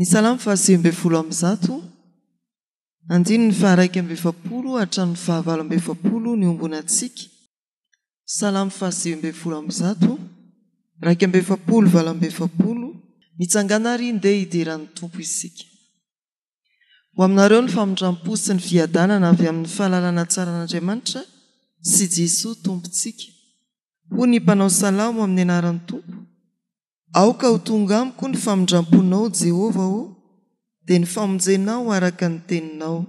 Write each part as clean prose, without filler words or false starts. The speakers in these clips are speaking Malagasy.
Ny Salamo faha-119, andininy faha-41 hatramin'ny faha-48 no iombonantsika. Salamo faha-119, 41, 48, Mitsangàna àry ndeha hidera ny Tompo isika. Ho aminareo ny famindram-po sy ny fiadanana avy amin'ny fahalalana tsaran'Andriamanitra sy Jesoa Tompontsika. Hoy ny mpanao salamo amin'ny anaran'ny Tompo, Aoka ho tonga amiko ny famindram-ponao, Jehovah ô, dia ny famonjenao araka ny teninao.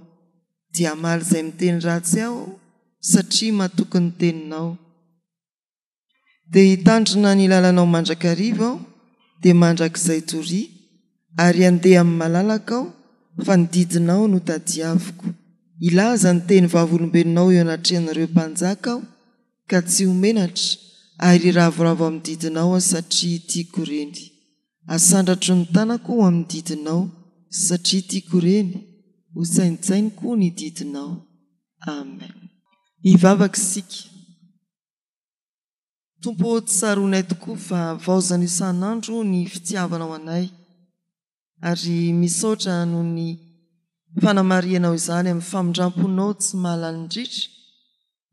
Dia hamaly izay miteny ratsy ahy aho, satria matoky ny teninao. Dia hitandrina ny lalanao mandrakariva aho, dia mandrakizay doria, ary handeha amin'ny malalaka aho, fa ny didinao no tadiaviko. Hilaza ny teny vavolombelonao eo anatrehan'ireo mpanjaka aho, ka tsy ho menatra, ary hiravoravo amin'ny didinao aho satria tiako ireny. Asandratro ny tanako ho amin'ny didinao, satria tiako ireny, hosaintsainiko ny didinao. Amen. Hivavaka isika. Tompo ô, tsaroanay tokoa fa vaozano isan'andro ny fitiavanao anay, ary misaotra noho ny fanamarihanao izany amin'ny famindram-ponao tsy mahalany-dritra,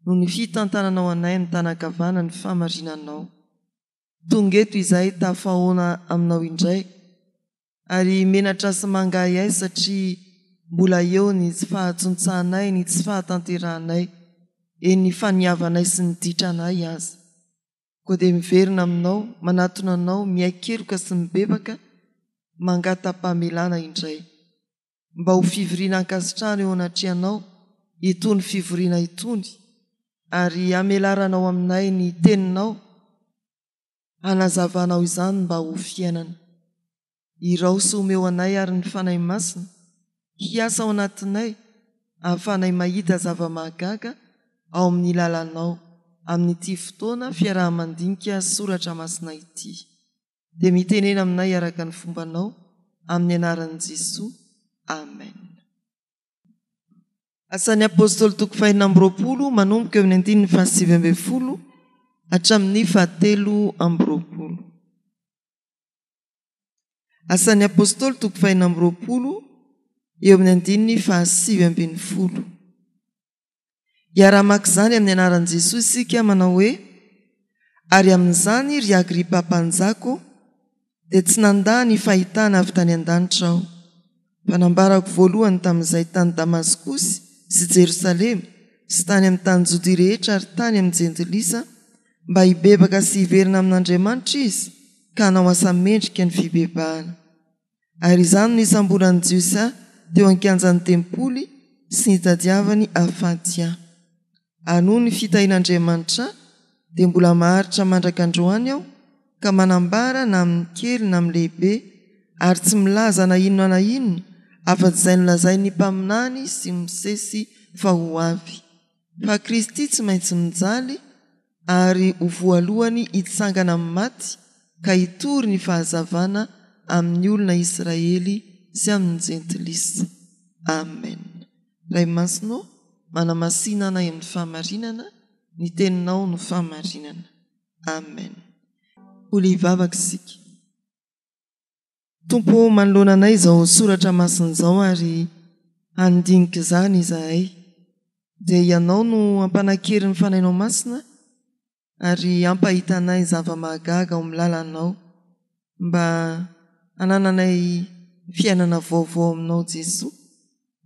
noho ny fitantananao anay amin'ny tanan-kavana ny fahamarinanao. Tonga eto izahay tafahaona aminao indray. Ary menatra sy mangahiahy satria mbola eo ny tsy fahatsontsahanay, ny tsy fahatanterahanay, eny ny faniavanay sy ny ditranay aza. Koa dia miverina aminao, manatona anao, miaiky-keloka sy mibebaka, mangata-pamelana indray. Mba ho fivoriana ankasitrahana eo anatrehanao itony fivoriana itony, ary hamelaranao aminay ny teninao, hanazavanao izany mba ho fiainana. Irao sy omeo anay ary ny Fanahy Masina hiasa ao anatinay ahafahanay mahita zava-mahagaga ao amin'ny lalanao amin'ity fotoana fiaraha-mandinika soratra masina ity. Dia mitenena aminay araka ny fombanao amin'ny anaran'i Jesoa. Amen. Asan'ny Apostoly toko fahenina amby roapolo manomboka eo amin'ny andininy fahasivy ambin'ny folo hatramin'ny fahatelo amby roapolo. Asan'ny Apostoly toko fahenina amby roapolo eo amin'ny andininy fahasivy ambin'ny folo. Hiara-hamaky izany amin'ny anaran'i Jesoa isika manao hoe, Ary amin'izany, ry Agripa mpanjaka ô, dia tsy nandà ny fahitana avy tany an-danitra aho, fa nambarako voalohany tamin'izay tany Damaskosy sy Jerosalema sy tany amin'ny tany Jodia rehetra ary tany amin'ny Jentilisa, mba hibebaka sy hiverina amin'Andriamanitra izy ka hanao asa mendrika ny fibebahana. Ary izany no nisamboran'ny Jiosy ahy teo an-kianjan'ny tempoly sy nitadiavany hahafaty ahy. Ary noho ny fitahian'Andriamanitra ahy, dia mbola maharitra mandraka androany aho ka manambara na amin'ny kely na amin'ny lehibe, ary tsy milaza na inona na inona afa-tsy izay nolazain'ny mpaminany sy Mosesy fa ho avy. Fa Kristy tsy maintsy mijaly ary ho voalohany hitsangana amin'ny maty ka hitory ny fahazavana amin'ny olona Israely sy amin'ny Jentilisa. Amen. Ray Masina ô, manamasina anay amin'ny fahamarinana, ny Teninao no fahamarinana. Amen. Mbola hivavaka isika. Tompo ô, manoloana anay izao soratra masina izao ary handinika izany izahay, dia Ianao no hampanan-kery ny Fanahinao Masina ary hampahita anay zava-mahagaga ao amin'ny lalanao mba hanananay fiainana vaovao aminao Jesoa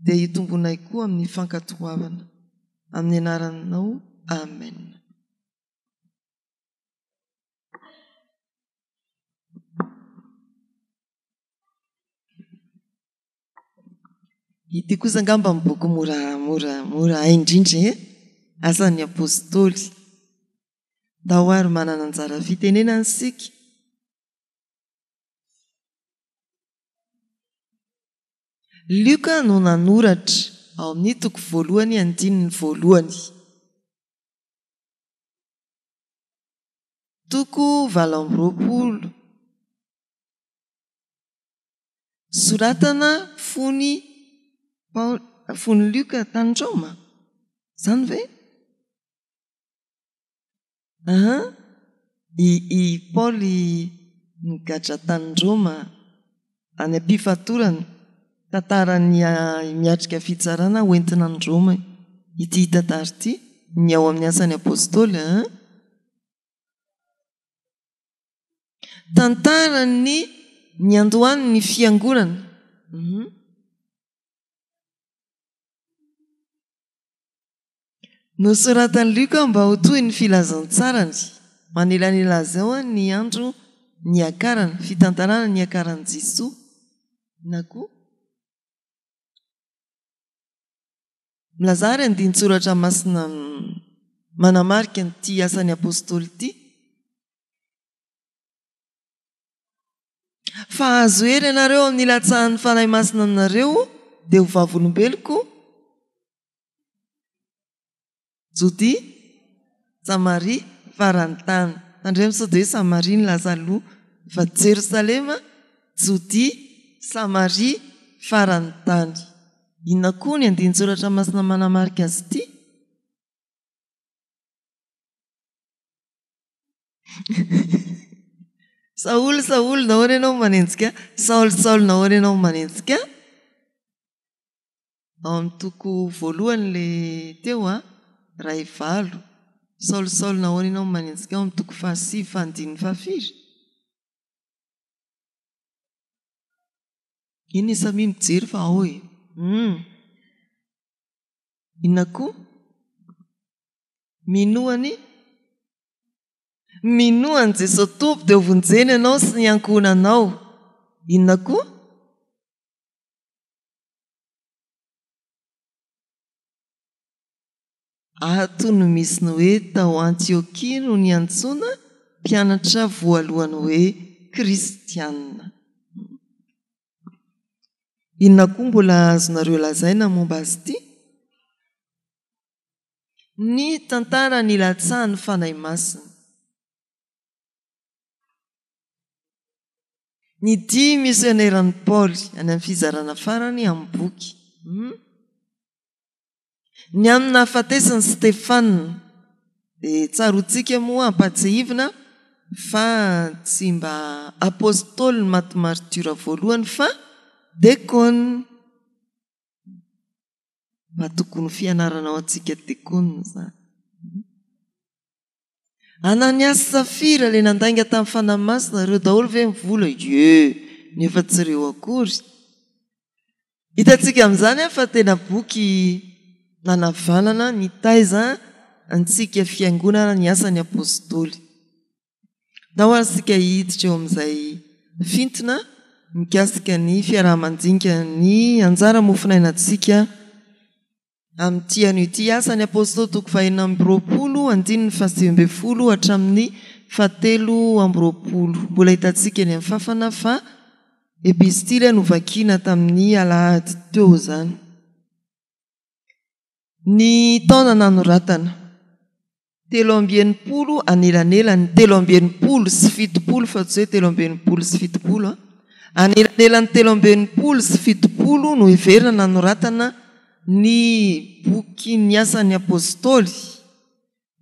dia hitombonay koa amin'ny fankatoavana. Amin'ny anaranao. Amen. Ity kosa angamba ny boky mora mora mora hay indrindra e! Asan'ny Apostoly. Ndao ary manana anjara fitenenana isika. Lioka no nanoratra ao amin'ny toko voalohany andininy voalohany. Toko 28. Soratana fony Paoly, fony Lioka tany Roma? Izany ve? Aha, i i Paoly nigadra tany Roma. Any am-pifatorana, tantaran'ny miatrika fitsarana ho entina any Roma ity tantara ity, ny ao amin'ny Asan'ny Apostoly an. Tantaran'ny niandohan'ny fiangonana. Nosoratan'i Lioka mba ho toy ny filazantsarany. Manelanelana azy ao ny andro niakarana, fitantarana ny niakaran'i Jesoa, na koa. Milaza àry andinin-tsoratra masina manamarika an'ity asan'ny apostoly ity, Fa hahazo hery ianareo amin'ny hilatsahan'ny Fanahy Masina aminareo, dia ho vavolombeloko, Jodia, Samaria, faran'ny tany. Tandremo sao dia hoe Samaria no lasa aloha, fa Jerosalema, Jodia, Samaria, faran'ny tany. Inona koa ny andinin-tsoratra masina manamarika azy ity? Saoly, Saoly, nahoana ianao no manenjika ahy? Saoly, Saoly, nahoana ianao no manenjika ahy? Ao amin'ny toko voalohany ilay teo an, ray valo. Saoly, Saoly, nahoana ianao no manenjika ahy? Ao amin'ny toko fahasivy faha andininy fahafiry? Iny samia mijery fa ao e. Hum. Inona koa? Minoa an'i Minoa an'i Jesoa Tompo dia ho vonjena ianao sy ny ankohonanao. Inona koa? Ato no misy ny hoe tao Antiokia no niantsoana mpianatra voalohany hoe kristiana. Inona koa mbola azonareo lazaina momba azy ity? Ny tantara nilatsahan'ny Fanahy Masina. Ny dia misioneran'i Paoly any amin'ny fizarana farany amin'ny boky. Ny amin'ny nahafatesan'i Stefana. Dia tsaroantsika moa ampahatsiahivina fa tsy mba apostoly maty martiora voalohany fa dekona. Mba tokony ho fianarana ho antsika dekona izany. Ananiasy sy Safira ilay nandainga tamin'ny Fanahy Masina, ireo daholo ve ny vola? Ie, nefa tsy ireo akory. Hitantsika amin'izany fa tena boky nanavanana nitaiza antsika fiangonana ny asan'ny Apostoly. Ndao ary isika hiditra eo amin'izay fintina mikasika ny fiaraha-mandinika ny anjara mofonainantsika amin'ity anio ity. Asan'ny Apostoly toko fahenina amby roapolo andininy fahasivy ambin'ny folo hatramin'ny fahatelo amby roapolo. Mbola hitantsika eny amin'ny fafana fa epistily novakiana tamin'ny alahady teo izany. Ny taona nanoratana. 63 anelanelan'ny 63 70 fa tsy hoe 63 70 an! Anelanelan'ny 63 70 no heverina nanoratana ny bokin'ny Asan'ny Apostoly.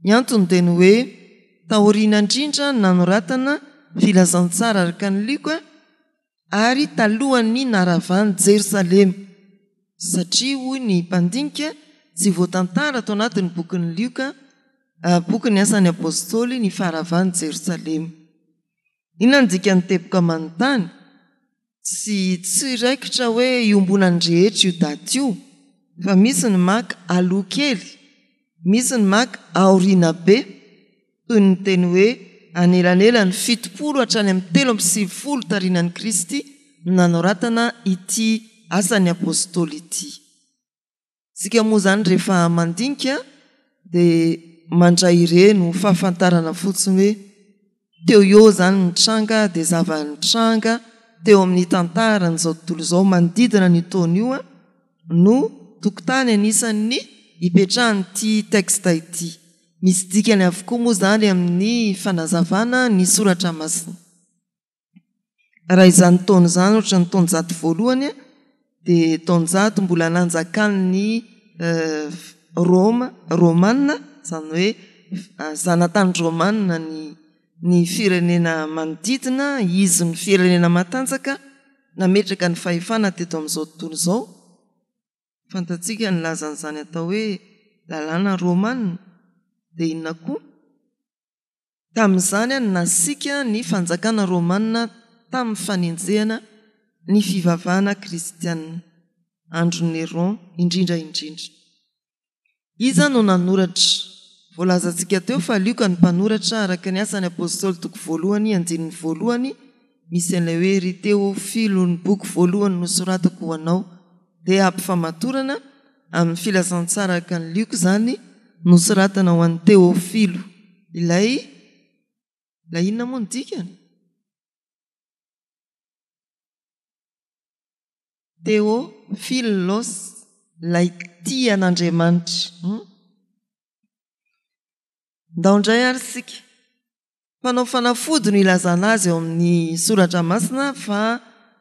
Ny antony dia ny hoe taoriana indrindra ny nanoratana Filazantsara araka an'i Lioka ary talohan'ny naharavan'i Jerosalema, satria hoy ny mpandinika, tsy voatantara ato anatin'ny bokin'i Lioka, bokin'ny Asan'ny Apostoly, ny faharavan'i Jerosalema. Inona no dikan'ny teboka manontany? Tsy tsy raikitra hoe iombonan'ny rehetra io daty io, fa misy ny maka aloha kely, misy ny maka aoriana be. toy ny teny hoe anelanelan'ny 70 hatrany amin'ny 93 tarinan'i Kristy no nanoratana ity Asan'ny Apostoly ity. Isika moa izany rehefa mandinika dia mandray ireny ho fahafantarana fotsiny hoe teo eo izany ny tranga dia zava-nitranga teo amin'ny tantaran'izao tontolo izao manodidina an'io taona io no tokotany anisan'ny ipetrahan'ity texte ity. Misy dikany avokoa moa izany amin'ny fanazavana ny soratra masina. Raha izany taona izany ohatra ny taonjato voalohany dia taonjato mbola nanjakan'ny Roma, Romana, izany hoe zanatany Romana ny ny firenena manodidina, izy no firenena matanjaka. nametraka ny fahefana teto amin'izao tontolo izao. Fantatsika ny lazan'izany atao hoe lalàna romana, dia inona koa? Tamin'izany nasiaka ny fanjakana romana tamin'ny fanenjehana ny fivavahana kristiana, andron'i Néron indrindra indrindra. Iza no nanoratra? Voalazantsika teo fa Lioka no mpanoratra, araka ny Asan'ny Apostoly toko voalohany andininy voalohany, misy an'ilay hoe, Ry Teofilo, ny boky voalohany nosoratako ho anao dia ampifamatorana amin'ny filazantsara araka an'i Lioka izany nosoratana ho an'i Teofilo, ilay, ilay inona moa no dikany? Theophilos, ilay tia an'Andriamanitra. Hum. Ndao indray ary isika. Mpanao fanafody no ilazana azy ao amin'ny soratra masina fa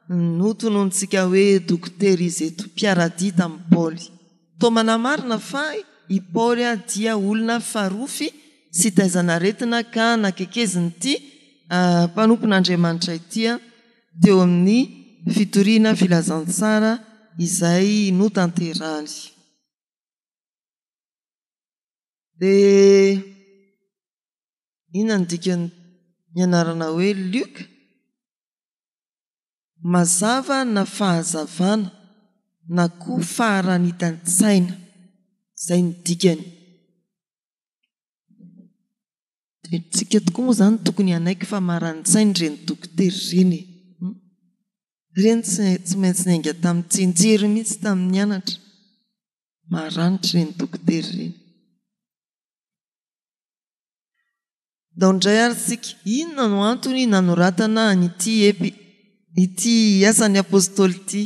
notononintsika hoe dokotera izy eto, mpiara-dia tamin'i Paoly. Toa manamarina fa i Paoly dia olona farofy sy taizan'aretina ka nakekezin'ity mpanompon'Andriamanitra ity teo amin'ny fitoriana filazantsara izay notanterahany. Dia inona no dikan'ny anarana hoe Lioka? Mazava na fahazavana na koa faharanitan-tsaina. Izay no dikany. Dia tsika tokoa moa izany tokony hanaiky fa marani-tsaina ireny dokotera ireny e! Ireny tsy maintsy niainga tamin'ny tsianjery mihitsy tamin'ny nianatra. Maranitra ireny dokotera ireny. Ndao indray ary isika, inona no antony nanoratana an'ity epi, ity Asan'ny Apostoly ity?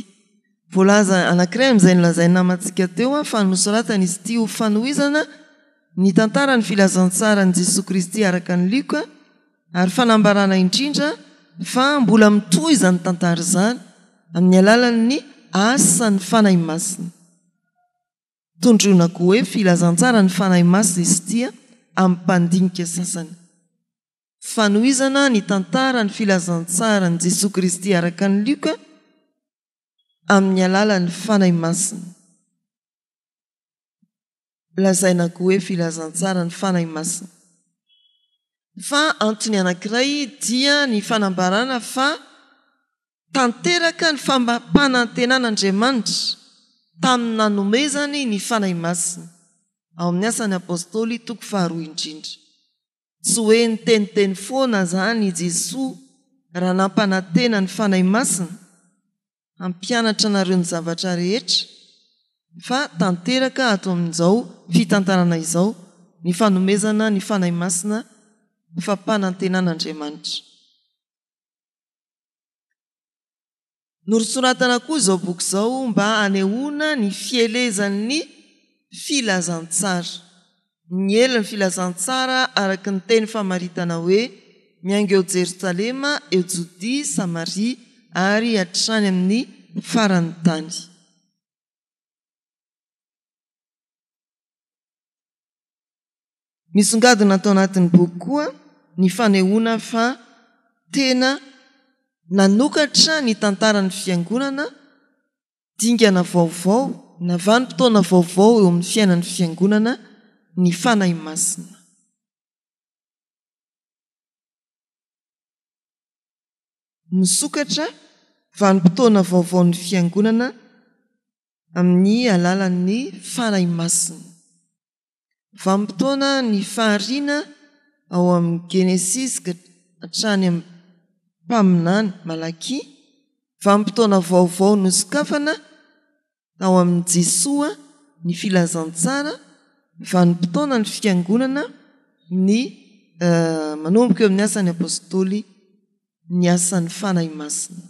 Voalaza anankiray amin'izay nolazain'ny namantsika teo fa nosoratana izy ity ho fanohizana ny tantaran'ny filazantsaran'i Jesoa Kristy araka an'i Lioka ary fanambarana indrindra fa mbola mitohy izany tantara izany amin'ny alalan'ny asan'ny Fanahy Masina. Tondroina koa hoe filazantsaran'ny Fanahy Masina izy ity amin'ny mpandinika sasany. Fanohizana ny tantaran'ny filazantsaran'i Jesoa Kristy araka an'i Lioka amin'ny alalan'ny Fanahy Masina. Lazaina koa hoe filazantsaran'ny Fanahy Masina. Fa antony anankiray dia ny fanambarana fa tanteraka ny fampanantenan'Andriamanitra tamin'ny nanomezany ny Fanahy Masina, ao amin'ny Asan'ny Apostoly toko faharoa indrindra. Tsy hoe niteniteny foana izany i Jesoa raha nampanantena ny Fanahy Masina hampianatra anareo ny zavatra rehetra, fa tanteraka ato amin'izao fitantarana izao ny fanomezana ny Fanahy Masina fampanantenan'Andriamanitra. Nosoratana koa izao boky izao mba hanehoana ny fielezan'ny filazantsara. Niely ny filazantsara araka ny teny famaritana hoe miainga eo Jerosalema, eo Jodia, Samaria ary hatrany amin'ny faran'ny tany. Misongadina ato anatin'ny boky koa ny fanehoana fa tena nanokatra ny tantaran'ny Fiangonana dingana vaovao na vanim-potoana vaovao eo amin'ny fiainan'ny Fiangonana ny Fanahy Masina. Misokatra vanim-potoana vaovaon'ny Fiangonana amin'ny alalan'ny Fanahy Masina. Vanim-potoana ny fahariana ao amin'ny Genesisy ka hatrany amin'ny mpaminany Malakia, vanim-potoana vaovao nosokafana tao amin'i Jesoa ny filazantsara, vanim-potoana ny fiangonana ny manomboka eo amin'ny asan'ny Apostoly ny asan'ny Fanahy Masina.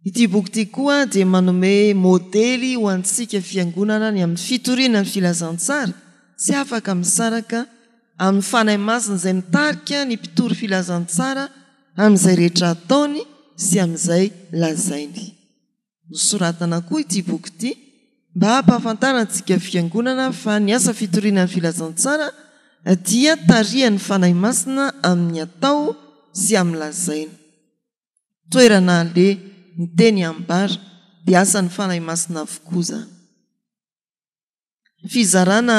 Ity boky ity koa dia manome modely ho antsika Fiangonana ny amin'ny fitoriana ny filazantsara, tsy afaka misaraka amin'ny Fanahy Masina izay mitarika ny mpitory filazantsara amin'izay rehetra ataony sy amin'izay lazainy. Nosoratana koa ity boky ity mba hampahafantarana antsika Fiangonana fa ny asa fitoriana ny filazantsara dia tarihan'ny Fanahy Masina amin'ny atao sy amin'ny lazaina. toerana aleha, ny teny ambara, dia asan'ny Fanahy Masina avokoa izany. Fizarana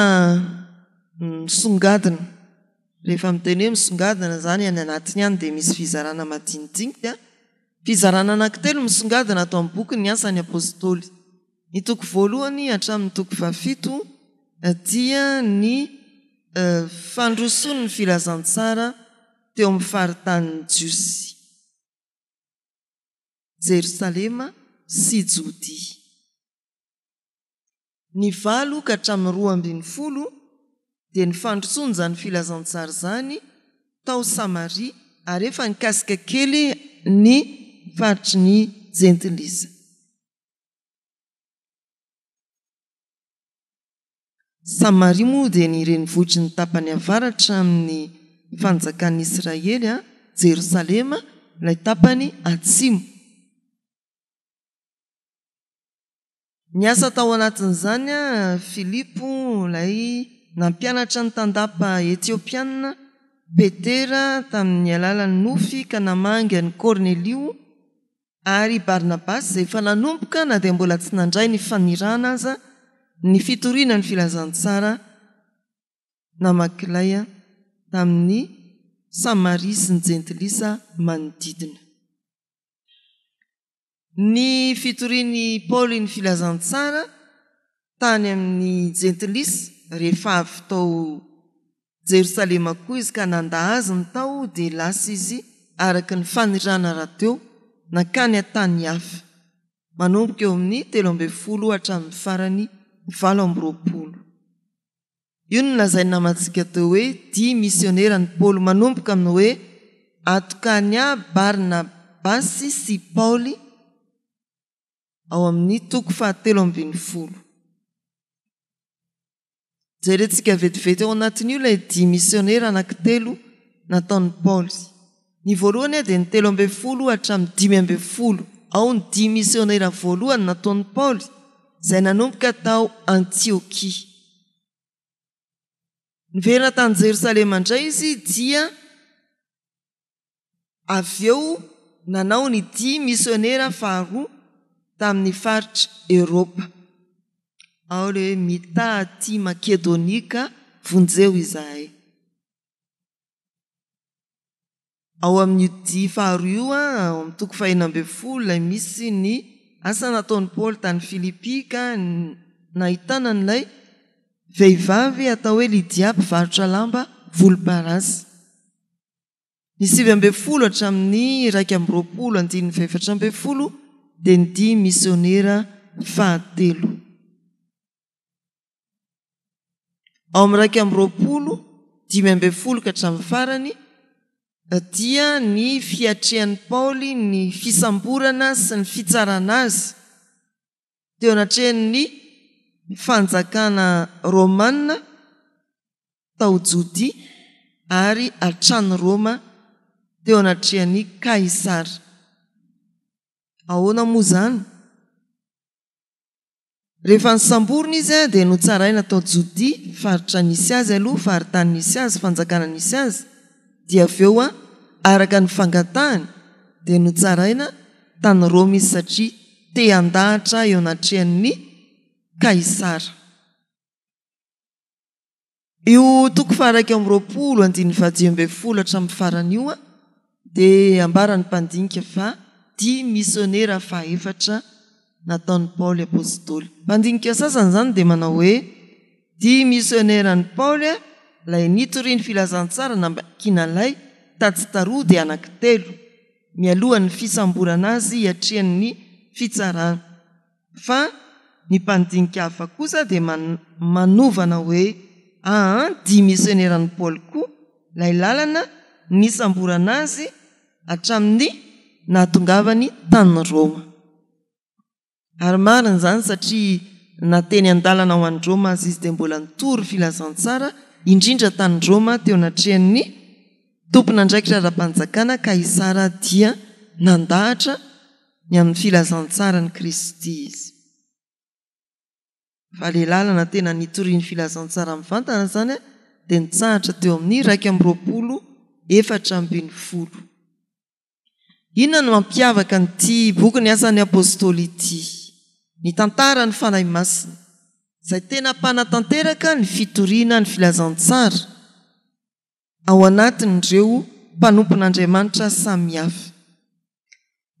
misongadina, rehefa miteny hoe misongadina izany any anatiny any dia misy fizarana madinidinika, fizarana anankitelo misongadina ato amin'ny boky ny Asan'ny Apostoly. Ny toko voalohany hatramin'ny toko fahafito dia ny fandrosoan'ny filazantsara teo amin'ny faritanin'ny Jiosy, Jerosalema sy Jodia. Ny valo ka hatramin'ny 12 dia ny fandrosoan'izany filazantsara izany tao Samaria ary efa nikasika kely ny faritry ny Jentilisa. Samaria moa dia ny renivohitry ny tapany avaratra amin'ny fanjakan'ny Israely, Jerosalema ilay tapany atsimo. Niasa tao anatin'izany Filipo ilay nampianatra ny tandapa Etiopiana, Petera tamin'ny alalan'ny nofy ka namangy an'i Kornelio, ary i Barnabasy izay efa nanomboka na dia mbola tsy nandray ny fanirahana aza ny fitoriana ny filazantsara namaky lay tamin'ny Samaria sy ny Jentilisa manodidina. Ny fitorian'i Paoly ny filazantsara tany amin'ny Jentilisa rehefa avy tao Jerosalema koa izy ka nandà azy ny tao dia lasa izy araka ny fanirana rahateo nankany an-tany hafa, manomboka eo amin'ny 13 hatramin'ny farany 28. Io no nolazain'ny namantsika teo hoe dia misioneran'i Paoly manomboka amin'ny hoe Atokania Barnabasy sy Paoly ao amin'ny toko fahatelo ambin'ny folo. Jerentsika vetivety ao anatin'io ilay dia misionera anankitelo nataon'i Paoly. Ny voalohany dia ny 13 hatramin'ny 15. Ao ny dia misionera voalohany nataon'i Paoly izay nanomboka tao Antiokia. Niverina tany Jerosalema indray izy dia avy eo nanao ny dia misionera faharoa tamin'ny faritr'i Eoropa. Ao ilay hoe Mitaha aty Makedonia ka vonjeo izahay. Ao amin'io dihy faharoa io, ao amin'ny toko fahenina ambin'ny folo, ilay misy ny asa nataon'i Paoly tany Filipy ka nahitana an'ilay vehivavy atao hoe Lydia mpivarotra lamba volomparasy. Ny 19 hatramin'ny 21 andininy faha-14 dia ny dihy misionera fahatelo. Ao amin'ny 21, 15 ka hatramin'ny farany dia ny fiatrehan'i Paoly ny fisamborana sy ny fitsarana azy teo anatrehan'ny fanjakana romana tao Jodia ary hatrany Roma teo anatrehan'i Kaisara. Ahoana moa izany? Rehefa nosamborina izy dia notsaraina tao Jodia, faritra nisy azy aloha, faritany nisy azy, fanjakana nisy azy, dia avy eo araka ny fangatahany dia notsaraina tany Roma izy satria te handahatra eo anatrehan'ny Kaisara. Io toko faha-21 andininy faha-15 hatramin'ny farany io dia ambaran'ny mpandinika fa dia misionera fahaefatra nataon'i Paoly Apostoly. Mpandinika sasany izany dia manao hoe dia misioneran'i Paoly ilay nitoriany filazantsara namakiana lay tatsy taroa dia anankitelo mialohan'ny fisamborana azy hiatrehany ny fitsarana. Fa ny mpandinika hafa kosa dia manovana hoe aa dia misioneran'i Paoly koa ilay lalana nisamborana azy hatramin'ny nahatongavany tany Roma. Ary marina izany satria na teny an-dalana ho any Roma aza izy dia mbola nitory filazantsara, indrindra tany Roma teo anatrehan'ny tompon'andraikitra ara-panjakana Kaisara dia nandahatra ny amin'ny filazantsaran'i Kristy izy. Fa ilay lalana tena nitoriany filazantsara mivantana izany dia nitsahatra teo amin'ny 21 14. Inona no mampiavaka an'ity bokin'ny Asan'ny Apostoly ity? Ny tantaran'ny Fanahy Masina, izay tena mpanatanteraka ny fitoriana ny filazantsara ao anatin'ireo mpanompon'Andriamanitra samihafa.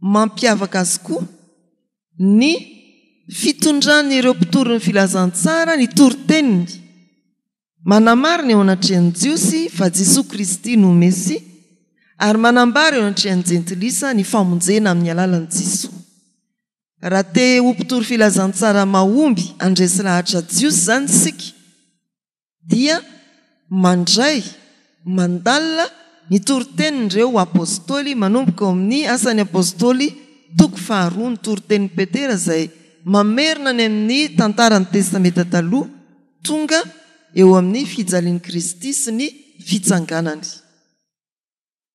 Mampiavaka azy koa ny fitondran'ireo mpitory ny filazantsara ny toriteniny. Manamarina eo anatrehan'ny Jiosy fa Jesoa Kristy no Mesia ary manambara eo anatrehan'ny Jentilisa ny famonjena amin'ny alalan'i Jesoa. Raha te ho mpitory filazantsara mahomby handresy lahatra Jiosy izany isika dia mandray, mandalina ny toritenin'ireo Apostoly manomboka ao amin'ny Asan'ny Apostoly toko faharoa, ny toritenin'i Petera izay mamerina ny amin'ny tantaran'ny Testamenta Taloha, tonga eo amin'ny fijalian'i Kristy sy ny fitsanganany.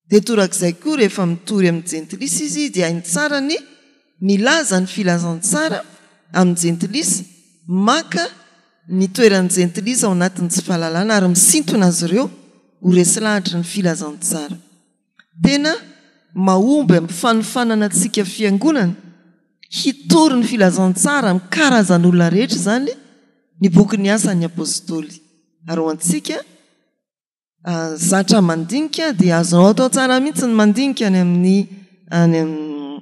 Dia torak'izay koa rehefa mitory amin'ny jentilisa izy dia hainy tsara ny milaza ny filazantsara amin'ny jentilisa, maka ny toeran'ny jentilisa ao anatin'ny tsy fahalalana ary misintona azy ireo ho resy lahatry ny filazantsara. Tena mahomby amin'ny fanofanana antsika fiangonana hitory ny filazantsara amin'ny karazan'olona rehetra izany ny bokin'ny Asan'ny Apostoly. Ary ho antsika zatra mandinika dia azonao atao tsara mihitsy ny mandinika any amin'ny any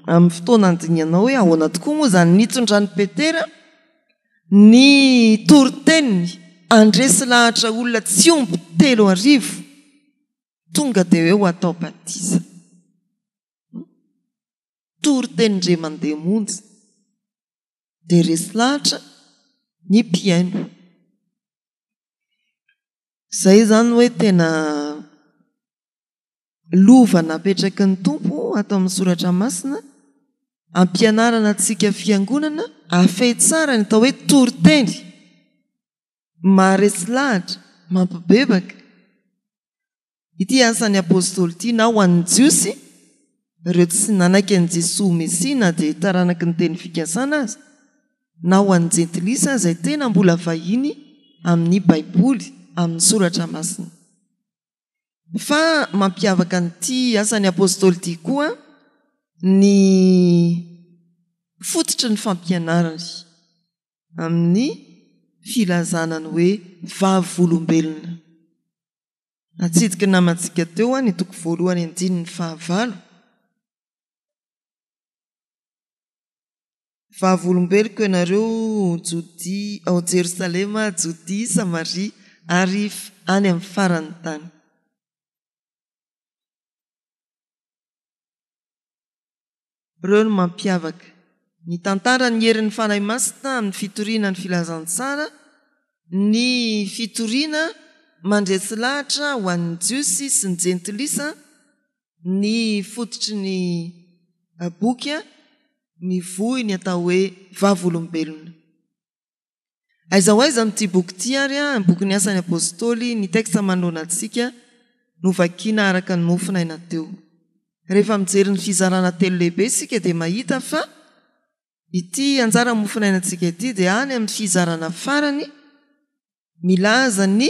amin'ny fotoana andinihanao hoe ahoana tokoa moa izany nitondran'i Petera ny toriteniny handresy lahatra olona tsy omby 3000 tonga dia hoe ho atao batisa. Toriteny indray mandeha monja dia resy lahatra ny mpihaino. Izay izany hoe tena lova napetraky ny Tompo ato amin'ny soratra masina ampianarana antsika fiangonana hahafehy tsara ny atao hoe toriteny maharesy lahatra, mampibebaka. Ity asan'ny Apostoly ity na ho an'ny Jiosy, ireo tsy nanaiky an'i Jesoa ho Mesia na dia taranaky ny teny fikasana aza, na ho an'ny Jentilisa izay tena mbola vahiny amin'ny Baiboly, amin'ny Soratra Masina. Fa mampiavaka an'ity asan'ny Apostoly ity koa ny fototry ny fampianarany amin'ny filazana ny hoe vavolombelona. Natsidiky ny namantsika teo ny toko voalohany andininy fahavalo. Vavolombeloko ianareo Jodia, ao Jerosalema, Jodia, Samaria ary any amin'ny faran'ny tany. Ireo no mampiavaka ny tantaran'ny herin'ny Fanahy Masina amin'ny fitoriana ny filazantsara, ny fitoriana mandresy lahatra ho an'ny Jiosy sy ny Jentilisa, ny fototry ny boky mivohy ny atao hoe Vavolombelona. Aiza ho aiza amin'ity boky ity ary, ny bokin'ny Asan'ny Apostoly, ny teksta manoloana antsika no vakiana araka ny mofonaina teo. Rehefa mijery ny fizarana telo lehibe isika dia mahita fa ity anjara mofonainantsika ity dia any amin'ny fizarana farany milaza ny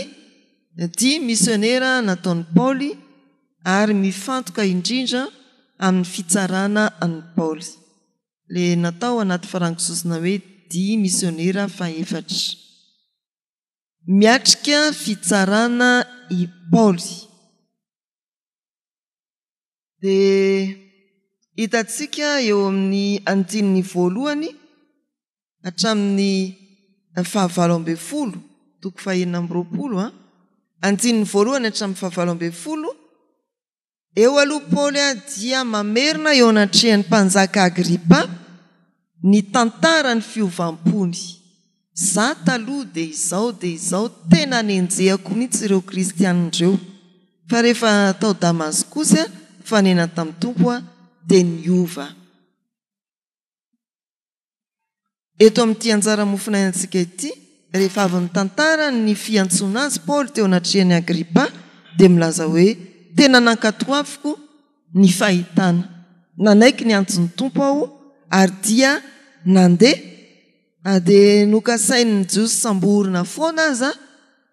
dia misionera nataon'i Paoly ary mifantoka indrindra amin'ny fitsarana an'i Paoly. Ilay natao anaty farango sosona hoe dia misionera fahefatra. Miatrika fitsarana i Paoly. Dia hitantsika eo amin'ny andininy voalohany hatramin'ny fahavalo ambin'ny folo, toko fahenina amby roapolo an, andininy voalohany hatramin'ny fahavalo ambin'ny folo, Eo aloha Paoly dia mamerina eo anatrehan'ny mpanjaka Agripa ny tantaran'ny fiovam-pony. Za taloha dia izao dia izao, tena nenjehako mihitsy ireo kristianina ireo. Fa rehefa tao Damaskosy aho, nifanena tamin'ny Tompo aho, dia niova. Eto amin'ity anjara mofonainantsika ity, rehefa avy nitantara ny fiantsoana azy Paoly teo anatrehan'i Agripa, dia milaza hoe, Tena nankatoaviko ny fahitana. Nanaiky ny antson'ny Tompo aho, ary dia nandeha, na dia nokasain'ny Jiosy samborina foana aza,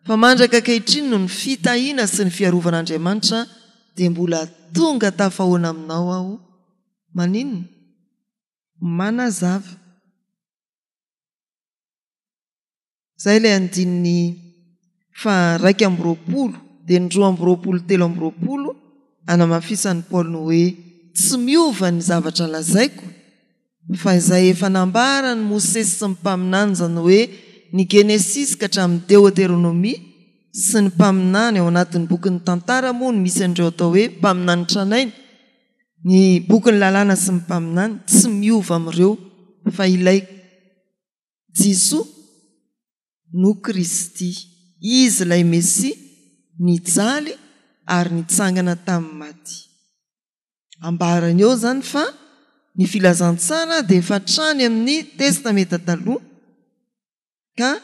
fa mandraka ankehitriny noho ny fitahiana sy ny fiarovan'Andriamanitra dia mbola tonga tafahoana aminao aho. Maninona? Manazava. Izay ilay andininy faha 21 dia ny 22 23 anamafisan'i Paoly ny hoe tsy miova ny zavatra lazaiko fa izay efa nambaran'i Mosesy sy ny mpaminany izany hoe ny Genesisy ka hatramin'ny Deoteronomia sy ny mpaminany ao anatin'ny bokin'ny tantara moa no misy an'ireo atao hoe mpaminany tranainy ny bokin'ny lalàna sy ny mpaminany tsy miova amin'ireo fa ilay Jesoa no Kristy. Izy ilay Mesia nijaly ary nitsangana tamin'ny maty. Ambarany eo izany fa ny filazantsara dia efa hatrany amin'ny Testamenta Taloha ka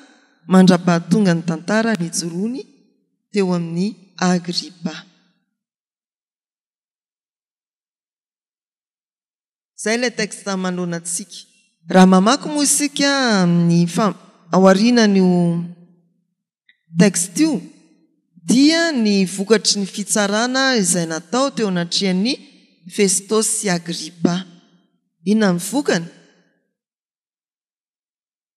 mandra-pahatonga ny tantara nijoroany teo amin'i Agripa. Izay ilay texte manoloana antsika. Raha mamaky moa isika amin'ny aorianan'io texte io dia ny vokatry ny fitsarana izay natao teo anatrehan'i Festosy sy Agripa. Inona ny vokany?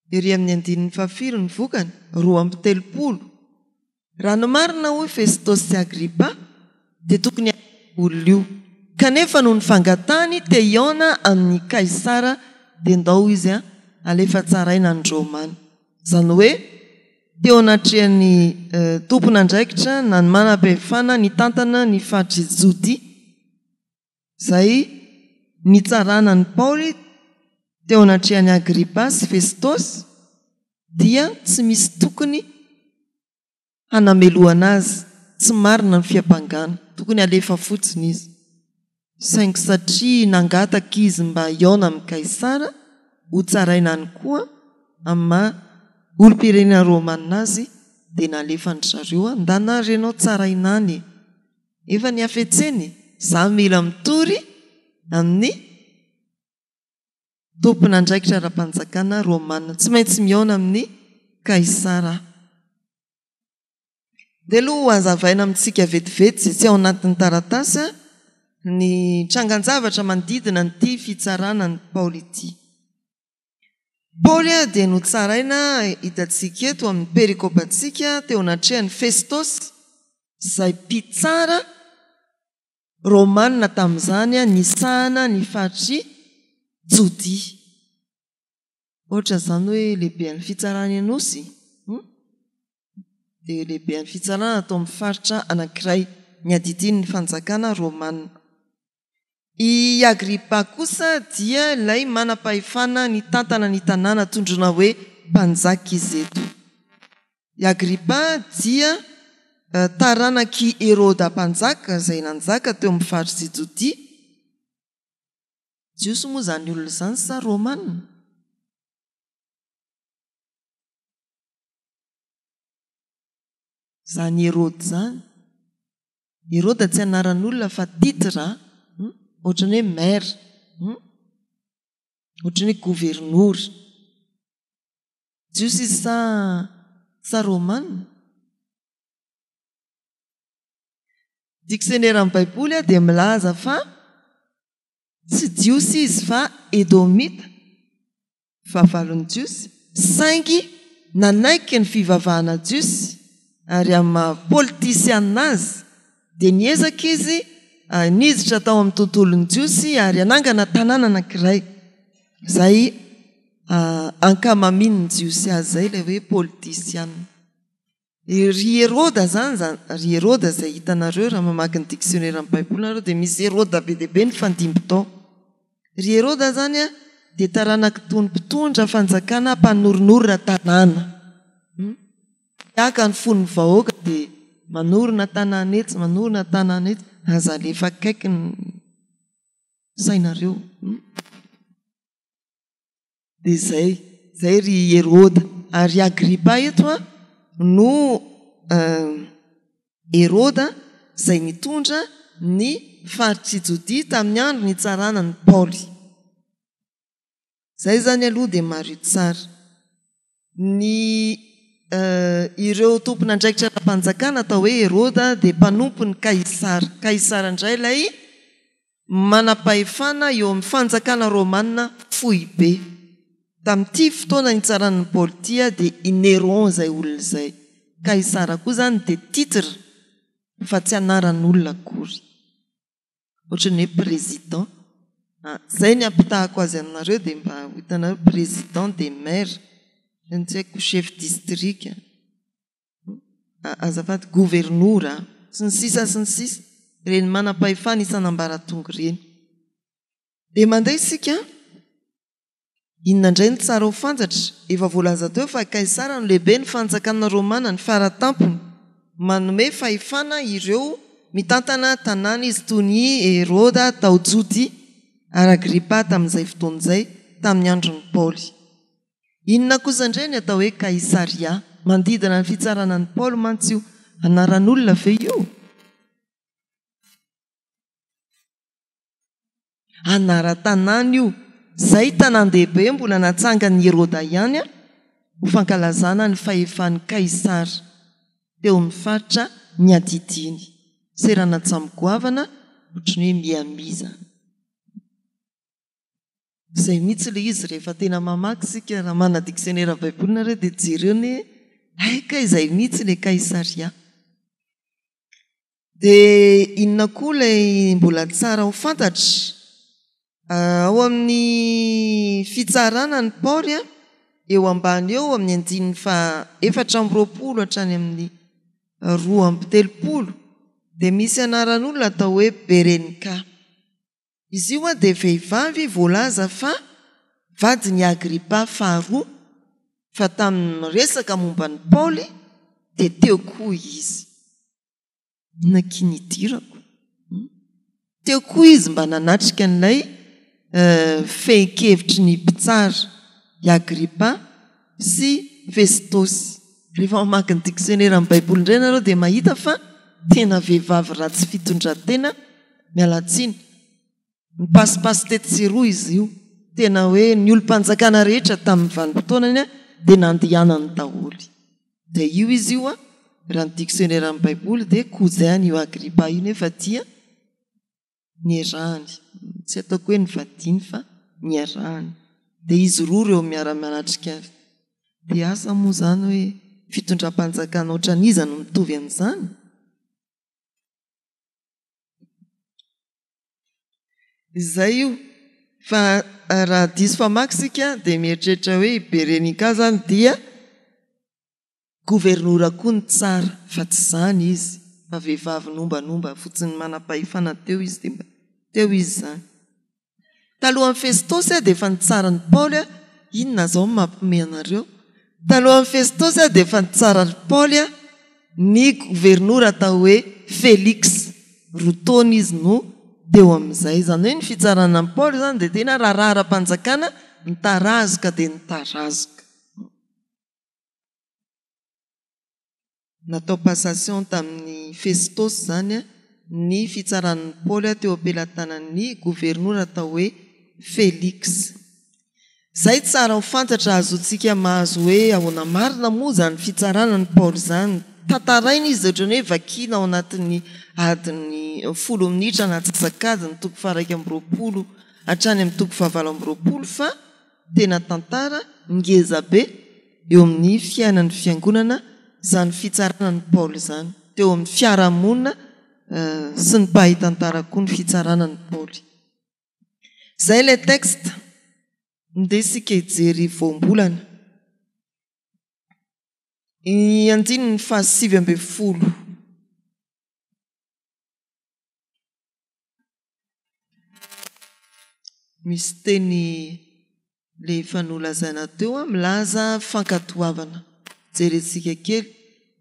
Ery amin'ny andininy fahafiry ny vokany? 32. Raha ny marina, hoy Festosy sy Agripa, dia tokony halefa io olona io. Kanefa noho ny fangatahany te hihaona amin'i Kaisara, dia ndao izy halefa tsaraina any Roma any. Izany hoe, teo anatrehan'ny tompon'andraikitra na ny manam-pahefana nitantana ny faritr'i Jodia, Izay nitsarana an'i Paoly teo anatrehan'i Agripa sy Festosy dia tsy misy tokony hanamelohana azy, tsy marina ny fiampangana, tokony halefa fotsiny izy. Saingy satria nangataka izy mba hihaona amin'i Kaisara, hotsaraina any koa amin'ny maha olom-pirenena romana azy, dia nalefan-dry zareo, ndana ary ianao tsaraina any e! Efa ny hafetseny, za mila mitory amin'ny tompon'andraikitra ara-panjakana romana. Tsy maintsy mihaona amin'i Kaisara aho. Ndeha aloha ho hazavaina amintsika vetivety izay tsy ao anatin'ny taratasy ny trangan-javatra manodidina an'ity fitsarana an'i Paoly ity. Paoly dia notsaraina hitantsika eto amin'ny perikopantsika teo anatrehan'i Festosy izay mpitsara romana tamin'izany nisahana ny faritr'i Jodia. Ohatra izany hoe lehiben'ny fitsarana Anosy dia lehiben'ny fitsarana tao amin'ny faritra anankiray niadidian'ny fanjakana romana. I Agripa kosa dia ilay manam-pahefana nitantana ny tanàna tondroina hoe mpanjaka izy eto. I Agripa dia taranak'i Heroda Mpanjaka izay nanjaka teo amin'ny faritr'i Jodia. Jiosy moa izany olona izany sa Romana? Izany Heroda izany. Heroda tsy anaran'olona fa titre a! Ohatran'ny hoe maire, ohatran'ny hoe governora. Jiosy izy sa sa romana? Diksionera amin'ny Baiboly dia milaza fa tsy Jiosy izy fa Edomita. fahavalon'ny Jiosy, saingy nanaiky ny fivavahana jiosy ary amin'ny maha politisiana azy dia niezaka izy niditra tao amin'ny tontolon'ny Jiosy ary hanangana tanàna anankiray izay ankamamian'ny Jiosy azy, izay ilay hoe politisiana. Ry Heroda zany zany, ry Heroda izay hitanareo raha mamaky ny dictionnaire ny baiboly nareo dia misy Heroda be dia be nifandimby tao. Ry Heroda zany an dia taranak'itony mpitondra fanjakana mpanorin'orina tanàna. Mpiaka ny fon'ny vahoaka dia manorina tanàna etsy, manorina tanàna etsy, aza alefa akaiky ny sainareo. Dia izay, izay ry Heroda. Ary Agripa eto an, no Heroda izay nitondra ny faritr'i Jodia tamin'ny andro nitsarana an'i Paoly. Izay izany aloha dia mariho tsara. Ny ireo tompon'andraikitra ara-panjakana atao hoe Heroda dia mpanompon'i Kaisara. Kaisara indray ilay. Manam-pahefana eo amin'ny fanjakana romana foibe. Tamin'ity fotoana nitsarana an'i Paoly ity dia i Néron izay olona izay. Kaisara koa izany dia titre fa tsy anaran'olona akory. Ohatran'ny hoe président. Izay ny ampitahako azy aminareo dia mba ho hitanareo président dia maire, tsy haiko chef district. azafady, governora, sy ny sisa sy ny sisa, ireny manam-pahefana isan'ambaratonga ireny. Dia mandeha isika, inona indray no tsara ho fantatra? Efa voalaza teo fa Kaisara no lehiben'ny fanjakana romana, ny fara tampony. Manome fahefana ireo mitantana tanàna izy toy ny Heroda tao Jodia ary Agripa tamin'izay fotoana izay, tamin'ny andron'i Paoly. Inona kosa indray ny atao hoe Kaisaria? Manodidina ny fitsarana an'i Paoly mantsy io. Anaran'olona ve io? Anaran-tanàna io. Izay tanàn-dehibe mbola natsangan'i Heroda ihany ho fankalazana ny fahefan'i Kaisara teo amin'ny faritra niadidiany. Seranan-tsambo goavana ohatran'ny hoe Miami izany. Izay mihitsy ilay izy rehefa tena mamaky isika, raha manana diksionera baiboly nareo dia jereo ny hoe hay kay izay mihitsy ilay Kaisaria. Dia inona koa ilay mbola tsara ho fantatra? Ao amin'ny fitsarana an'i Paoly, eo ambany eo amin'ny andininy faha 24 hatrany amin'ny 32 dia misy anaran'olona atao hoe Berenika. Izy io dia vehivavy voalaza fa vadin'i Agripa faharoa, fa tamin'ny resaka momba an'i Paoly dia teo koa izy. Inona akia ny idirako? Teo koa izy mba nanatrika an'ilay fehin-kevitry ny mpitsara, i Agripa sy Festosy. Rehefa mamaky ny diksioneran'ny Baiboly indray ianareo dia mahita fa tena vehivavy ratsy fitondran-tena, miala tsiny, nipasipasy tetsy sy eroa izy io, tena hoe ny olom-panjakana rehetra tamin'ny vanim-potoanany dia nandehanany daholo. Dia io izy io, raha ny diksioneran'ny Baiboly dia cousin-n'io Agripa io nefa dia niarahany, tsy ataoko hoe nivadiany fa niarahany, dia izy roa ireo miara-manatrika azy. Dia asa moa izany hoe fitondram-panjakana ohatran'iza no mitovy amin'izany? Izay io, fa raha diso famaky isika dia mieritreritra hoe i Berenika izany dia Governora koa ny tsara fa tsy izany izy fa vehivavy nombanomba fotsiny manam-pahefana teo izy dia mba teo izy izany. Talohan'i Festosy aho dia efa nitsara an'i Paoly aho, inona izao no mampiomehy anareo? Talohan'i Festosy aho dia efa nitsara an'i Paoly aho, ny governora atao hoe Felix, roa taona izy no teo amin'izay. Izany hoe ny fitsarana an'i Paoly izany dia tena raharaha ara-panjakana nitarazoka dia nitarazoka. Natao passation tamin'i Festosy izany ny fitsaran'i Paoly teo am-pelatanan'ny governora atao hoe Felix. Izay tsara ho fantatra ahazoantsika mahazo hoe ahoana marina moa izany fitsarana an'i Paoly izany. Tantaraina izy ohatran'ny hoe vakiana ao anatin'ny adiny folo minitra na antsasak'adiny toko faha-21 hatrany amin'ny toko faha-28 fa tena tantara ngeza be eo amin'ny fiainan'ny fiangonana izany fitsarana an'i Paoly izany, teo amin'ny fiarahamonina sy ny mpahay tantara koa ny fitsarana an'i Paoly. Izay ilay texte, ndeha isika hijery voambolana. Ny andininy faha 19. Misy teny le efa nolazaina teo an, milaza fankatoavana. Jerentsika kely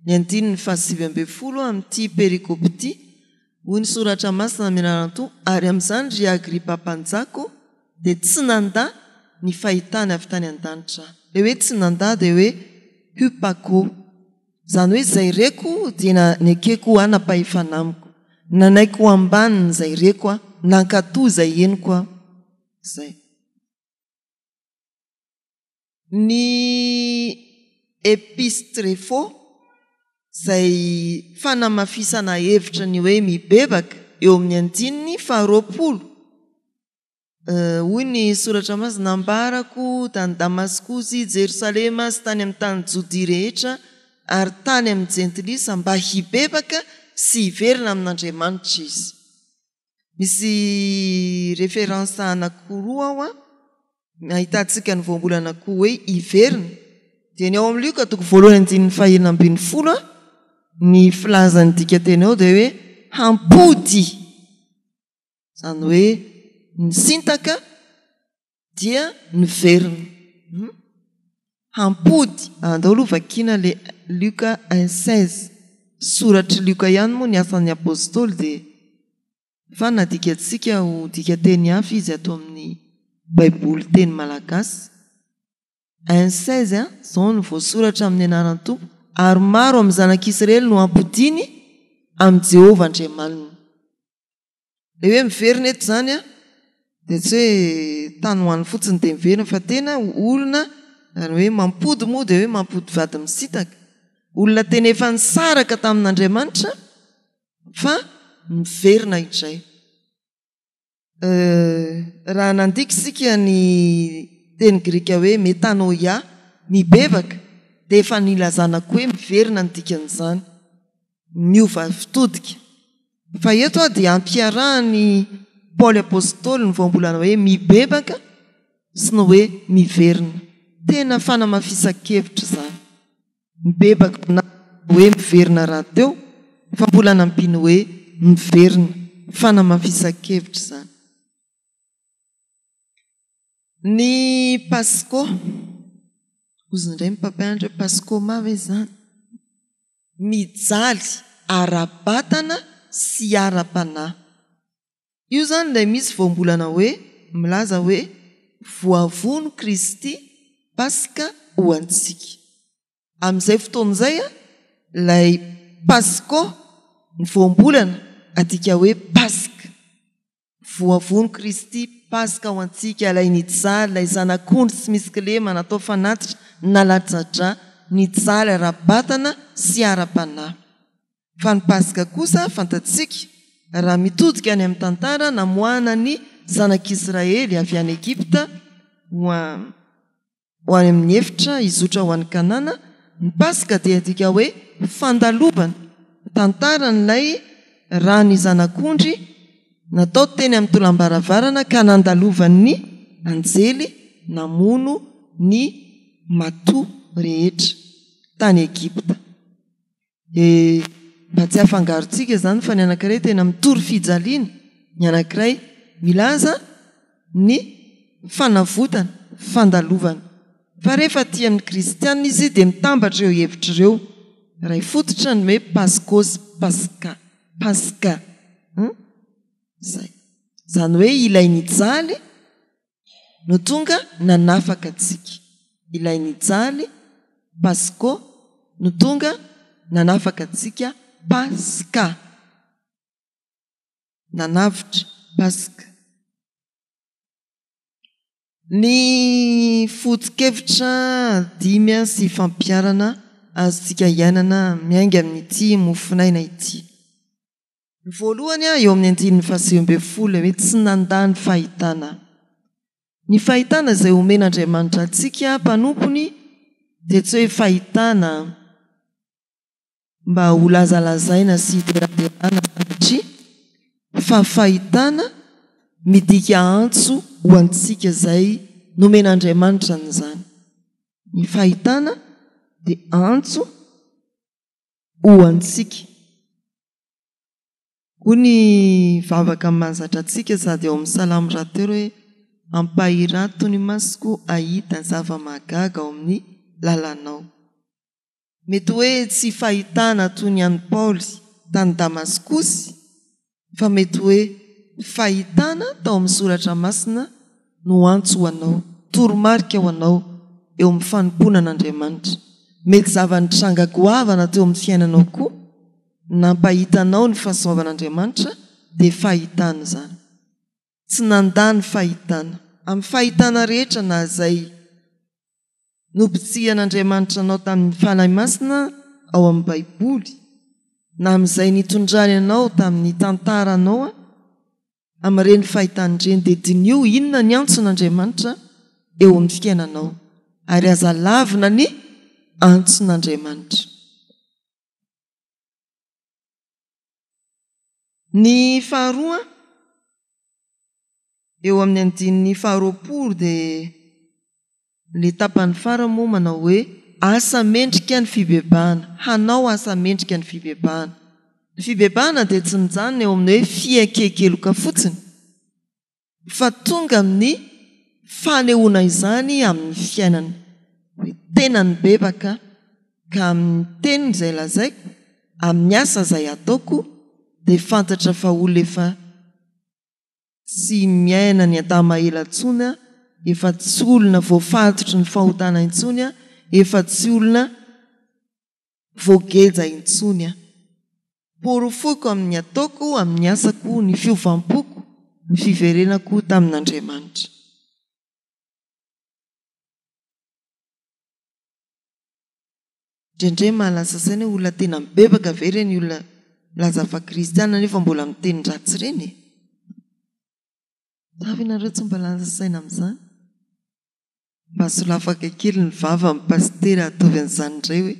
ny andininy faha 19 amin'ity perikopa ity, hoy ny soratra masina amin'ny anaran'ny Tompo, ary amin'izany ry Agripa mpanjaka ô, dia tsy nandà ny fahitany avy tany an-danitra aho. Ilay hoe tsy nandà dia hoe hupako. Izany hoe izay reko dia nekeko ho hanam-pahefana amiko. Nanaiky ho ambaniny izay reko aho, nankatò izay henoko aho. Izay. Ny epistrefo, izay fanamafisana hevitra ny hoe mibebaka eo amin'ny andininy faharoapolo. Hoy ny Soratra Masina, Nambarako tany Damaskosy, Jerosalema sy tany amin'ny tany Jodia rehetra ary tany amin'ny Jentilisa mba hibebaka sy hiverina amin'Andriamanitra izy. Misy référence anankiroa ao an, ahitantsika ny voambolana koa hoe hiverina. Dia ny ao amin'ny Lioka toko voalohany andininy fahenina ambinifolo an, ny filazan'ny dikanteny ao dia hoe hampody. Izany hoe nisintaka dia niverina. Hampody. Andao aloha vakiana ilay Lioka un seize. Soratr'i Lioka ihany moa ny asan'ny Apostoly dia fa nadikantsika ho dikanteny hafa izy ato amin'ny Baiboly teny malagasy. Un 16, Izao no voasoratra amin'ny anaran'ny Tompo, Ary maro amin'ny zanak'Israely no hampodiany amin'i Jehovah Andriamaniny. Ilay hoe miverina eto izany an, dia tsy hoe tany ho any fotsiny dia miverina fa tena olona, ny hoe mampody moa dia hoe mampody vady misintaka. Olona tena efa nisaraka tamin'Andriamanitra fa miverina indray. Raha nandika isika ny teny grika hoe metanoia, mibebaka, dia efa nilazana koa hoe miverina ny dikan'izany. Miova fitodika. Fa eto aho dia ampiarahan'i Paoly Apostoly ny voambolana hoe mibebaka sy ny hoe miverina. Tena fanamafisan-kevitra izany. Mibebaka na hoe miverina rahateo fa mbola nampiany hoe miverina. Fanamafisan-kevitra izany. Ny Pasko. Hozy indray ny mpampianatra hoe Paskoma ve izany? Mijaly ara-batana sy ara-panahy. Io izany ilay misy voambolana hoe milaza hoe voavono Kristy Paska ho antsika. Amin'izay fotoana izay ilay Pasko, ny voambolana adika hoe Paska. Voavono Kristy Paska ho antsika, ilay nijaly, ilay Zanak'ondry tsy misy kilema natao fanatitra, nalatsa-drà, nijaly ara-batana sy ara-panahy. Fa ny Paska kosa fantatsika, raha mitodika any amin'ny tantara namoahana ny Zanak'Israely avy any Egypta ho ho any amin'ny efitra hizotra ho any Kanana, ny Paska dia adika hoe fandalovana, tantaran'ilay ràn'ny Zanak'ondry natao teny amin'ny tolam-baravarana ka nandalovan'ny anjely namono ny matoa rehetra tany Egypta. Dia mba tsy hafangarontsika izany fa ny anankiray tena mitory fijaliana, ny anankiray milaza ny fanavotana, fandalovana. Fa rehefa aty amin'ny kristiana izy dia mitambatra ireo hevitra ireo. Iray fototra ny hoe Pasko sy Paska. Paska. Hum? Izay. Izany hoe ilay nijaly no tonga nanafaka antsika. Ilay nijaly, Pasko, no tonga nanafaka antsika, Paska. Nanavotra, Paska. Ny foto-kevitra dimy sy fampiharana azontsika iainana miainga amin'ity mofonaina ity. Ny voalohany, eo amin'ny andininy faha-19, ilay hoe tsy nandà ny fahitana. Ny fahitana izay omen'Andriamanitra antsika mpanompony dia tsy hoe fahitana mba holazalazaina sy hideraderana sanatria, fa fahitana midika antso ho antsika izay nomen'Andriamanitra an'izany. Ny fahitana dia antso ho antsika. Hoy ny vavaka mahazatra antsika sady ao amin'ny Salamo rahateo hoe, Ampahirato ny masoko hahita zava-mahagaga ao amin'ny lalanao. Mety hoe tsy fahitana toy ny an'i Paoly tany Damaskosy fa mety hoe fahitana tao amin'ny Soratra Masina no antso ho anao, toromarika ho anao eo amin'ny fanompoana an'Andriamanitra. Mety zava-nitranga goavana teo amin'ny fiainanao koa nampahita anao ny fahasoavan'Andriamanitra dia fahitana izany. Tsy nandà ny fahitana. Amin'ny fahitana rehetra na izay nobitsihan'Andriamanitra anao tamin'ny Fanahy Masina ao amin'ny Baiboly, na amin'izay nitondrany anao tamin'ny tantaranao, Amin'ireny fahitana ireny dia diniho inona ny antson'Andriamanitra eo amin'ny fiainanao ary aza lavina ny antson'Andriamanitra. Ny faharoa, eo amin'ny andininy faharoapolo dia ilay tapany farany moa manao hoe asa mendrika ny fibebahana, hanao asa mendrika ny fibebahana. Ny fibebahana dia tsy mijanona eo amin'ny hoe fiaken-keloka fotsiny fa tonga amin'ny fanehoana izany amin'ny fiainana, hoe tena nibebaka ka amin'ny teny izay lazaiko, amin'ny asa izay ataoko dia fantatra fa olona efa tsy miaina ny Adama ela intsony aho, efa tsy olona voafatotry ny fahotana intsony aho, efa tsy olona voageja intsony aho. Porofoiko amin'ny ataoko, amin'ny asako, ny fiovam-poko, ny fiverenako tamin'Andriamanitra. Indraindray mahalasa saina hoe olona tena mibebaka ve ireny olona milaza fa kristiana nefa mbola miteny ratsy ireny e? Sa ve nareo tsy mba lasa saina amin'izany? Mba solafaka kely ny vavan'i pasitera ataovy an'izany indray hoe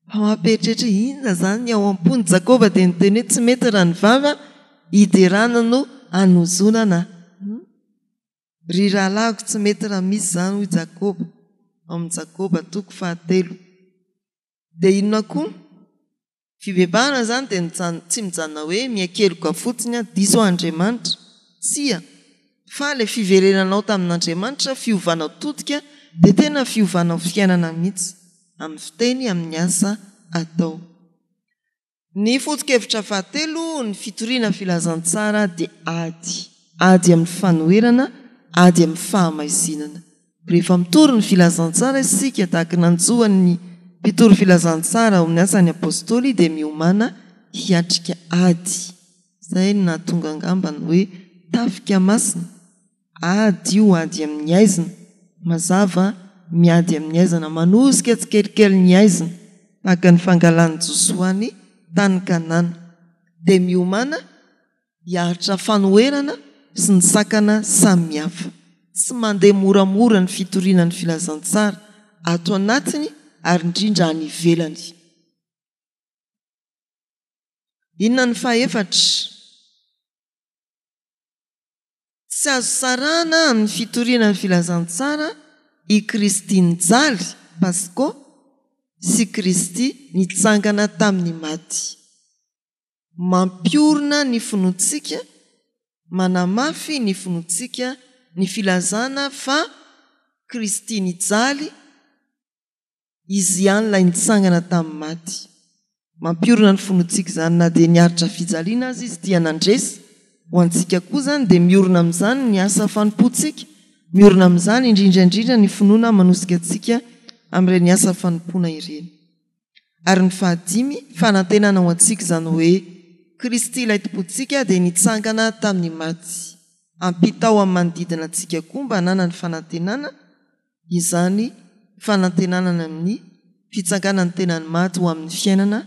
Fa mampieritreritra inona izany ny ao am-pony Jakoba dia niteny hoe tsy mety raha ny vava hiderana no hanozonana. Ry rahalahiko tsy mety raha misy izany hoy Jakoba ao amin'ny Jakoba toko fahatelo. Dia inona koa? Fibebahana izany dia tsy mijanona hoe miakeloka fotsiny aho, diso aho Andriamanitra. Tsia, fa ilay fiverenanao tamin'Andriamanitra, fiovanao todika, dia tena fiovanao fiainana mihitsy, amin'ny fiteny, amin'ny asa atao. Ny foto-kevitra fahatelo, ny fitoriana filazantsara dia ady. Ady amin'ny fanoherana, ady amin'ny fahamaizinana. Rehefa mitory ny filazantsara isika tahaka ny nanjo an'ny mpitory filazantsara ao amin'ny Asan'ny Apostoly dia miomàna hiatrika ady. Izay no nahatonga angamba ny hoe tafika masina. Ady io, ady amin'ny haizina. Mazava, miady amin'ny haizina, manosika tsikelikely ny haizina tahaka ny fangalan'i Josoa ny tany Kanana. Dia miomàna hiaritra fanoherana sy ny sakana samihafa. Tsy mandeha moramora ny fitoriana ny filazantsara, ato anatiny ary indrindra any ivelany. Inona ny fahefatra? Tsy azo sarahana amin'ny fitoriana ny filazantsara i Kristy nijaly, Pasko, sy Kristy nitsangana tamin'ny maty. Mampiorina ny finoantsika, manamafy ny finoantsika ny filazana fa Kristy nijaly, Izy ihany ilay nitsangana tamin'ny maty. Mampiorina ny finoantsika izany na dia niaritra fijaliana aza Izy dia nandresy. Ho antsika koa izany dia miorina amin'izany ny asa fanompoantsika, miorina amin'izany indrindra indrindra ny finoana manosika antsika amin'ireny asa fanompoana ireny. Ary ny fahadimy, fanantenana ho antsika izany hoe Kristy ilay Tompontsika dia nitsangana tamin'ny maty. Ampitao amin'ny manodidina antsika koa mba hananany fanantenana izany fanantenana ny amin'ny fitsanganan'ny tenan'ny maty ho amin'ny fiainana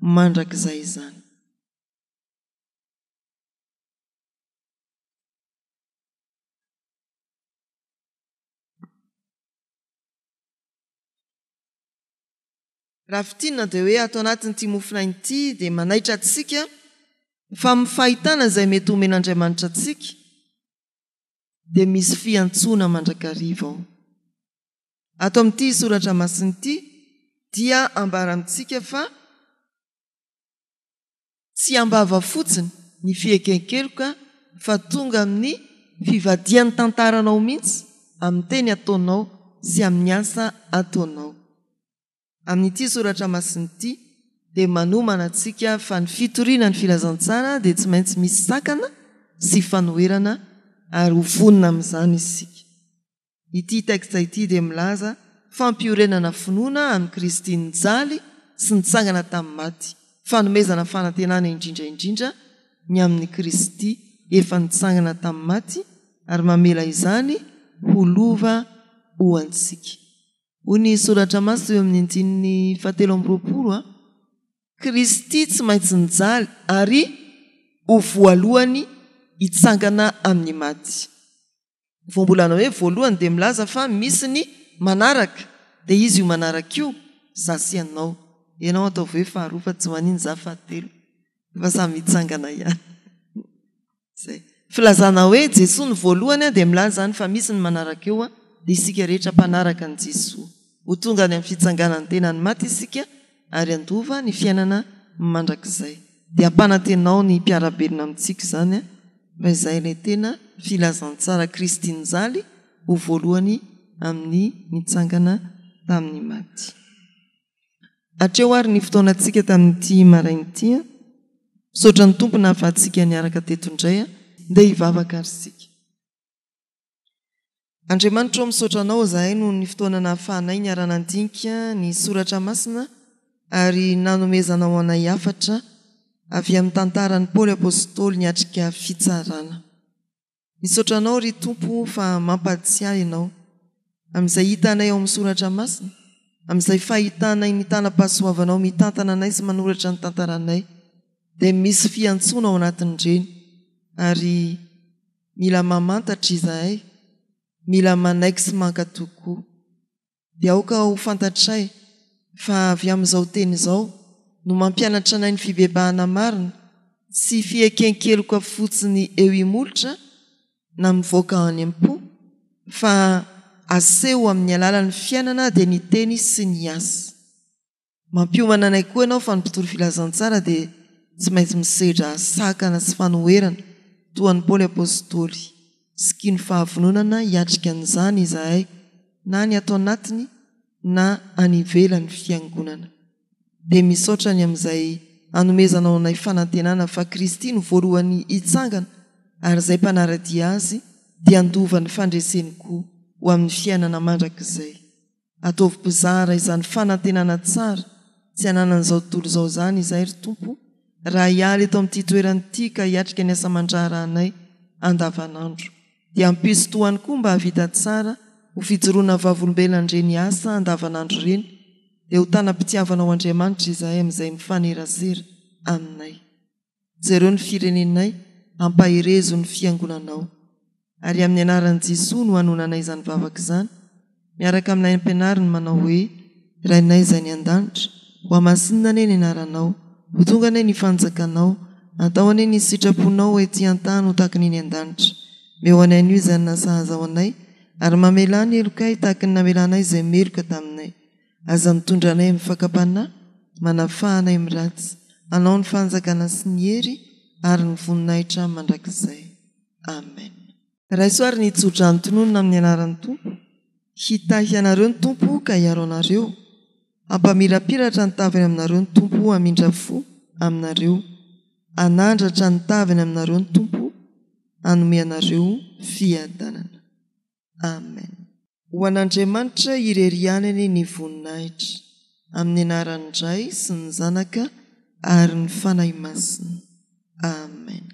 mandrakizay izany. Raha fintinina dia hoe ato anatin'ity mofonaina ity dia manaitra antsika fa amin'ny fahitana izay mety homen'Andriamanitra antsika dia misy fiantsoana mandrakariva ao. Ato amin'ity soratra masina ity dia ambara amintsika fa tsy am-bava fotsiny ny fieken-keloka fa tonga amin'ny fivadihan'ny tantaranao mihitsy amin'ny teny ataonao sy amin'ny asa ataonao. Amin'ity soratra masina ity dia manomana antsika fa ny fitoriana ny filazantsara dia tsy maintsy misy sakana sy fanoherana ary ho vonona amin'izany isika. Ity texte ity dia milaza fampiorenana finoana amin'i Kristy nijaly sy nitsangana tamin'ny maty, fanomezana fanantenana indrindra indrindra ny amin'i Kristy efa nitsangana tamin'ny maty ary mamela izany ho lova ho antsika. Hoy ny Soratra Masina eo amin'ny andininy fahatelo amby 20, a, Kristy tsy maintsy nijaly ary ho voalohany hitsangana amin'ny maty. Voambolana hoe voalohany dia milaza fa misy ny manaraka, dia izy io manaraka io, za sy ianao. Ianao ataovy hoe faharoa fa tsy maninona za fahatelo fa samy hitsangana ihany. Zay. Filazana hoe Jesoa no voalohany dia milaza izany fa misy ny manaraka eo dia isika rehetra mpanaraka an'i Jesoa. Ho tonga any amin'ny fitsanganan'ny tenan'ny maty isika ary handova ny fiainana mandrakizay. Dia ampanantenao ny mpiara-belona amintsika izany fa izay ilay tena filazantsara Kristy nijaly ho voalohany amin'ny nitsangana tamin'ny maty. Hatreo ary ny fotoanantsika tamin'ity maraina ity. Misaotra ny Tompo nahafahantsika niaraka teto indray. Ndeha hivavaka ary isika. Andriamanitra ô misaotra Anao izahay noho ny fotoana nahafahanay niara-nandinika ny soratra masina ary nanomezanao anay hafatra avy amin'ny tantaran'i Paoly Apostoly niatrika fitsarana. Misaotra Anao ry Tompo fa mampahatsiahy Ianao amin'izay hitanay ao amin'ny soratra masina, amin'izay fahitanay ny tanam-pahasoavanao mitantana anay sy manoratra ny tantaranay dia misy fiantsoana ao anatin'ireny ary Mila mamantatra izahay, mila manaiky sy mankatò koa. Dia aoka ho fantatray fa avy amin'izao teny izao no mampianatra anay ny fibebahana marina, tsy fieken-keloka fotsiny eo imolotra na mivoaka any am-po, fa aseho amin'ny alalan'ny fiainana dia ny teny sy ny asa. Mampiomana anay koa ianao fa ny mpitory filazantsara dia tsy maintsy misedra sakana sy fanoherana toa an'i Paoly Apostoly. Sikino fahavononana hiatrika an'izany izahay na ny ato anatiny na any ivelan'ny fiangonana. Dia misaotra ny amin'izay anomezanao anay fanantenana fa Kristy no voalohany hitsangana ary izay mpanara-dia Azy dia handova ny fandreseny koa ho amin'ny fiainana mandrakizay. Ataovy mpizara izany fanantenana tsara tsy ananan'izao tontolo izao izany izahay ry Tompo raha hiala eto amin'ity toerana ity ka hiatrika ny asa aman-draharahanay andavanandro. Dia ampiso tohany koa mba hahavita tsara ho fijoroana vavolombelona an'ireny asa andavanandro ireny dia ho tanam-pitiavana ho Andriamanitra izahay amin'izay mifanerasera aminay. Jereo ny firenenay, ampaherezo ny fiangonanao. Ary amin'ny anaran'i Jesoa no anonanay izany vavaka izany, miaraka amin'ilay ampianariny manao hoe, Rainay izay any an-danitra, ho hamasinina anie ny anaranao, ho tonga anie ny fanjakanao, atao anie ny sitraponao ety an-tany ho tahaka ny eny an-danitra. Meo anay anio izay hanina sahaza ho anay, ary mamelà ny helokay tahaka ny namelanay izay meloka taminay. Aza mitondra anay amin'ny fakam-panahy, manafaha anay amin'ny ratsy. Anao ny fanjakana sy ny hery ary ny voninahitra mandrakizay. Amen. Raiso ary ny tso-drano tononina amin'ny anaran'ny Tompo. Hitahy anareo ny Tompo ka hiaro anareo. Hampamirapiratra ny tavany aminareo ny Tompo hamindra fo aminareo. Hanandratra ny tavany aminareo ny Tompo hanome anareo fiadanana. Amen. Ho an'Andriamanitra irery ihany anie ny voninahitra, amin'ny anaran'ny Ray sy ny Zanaka ary ny Fanahy Masina. Amen.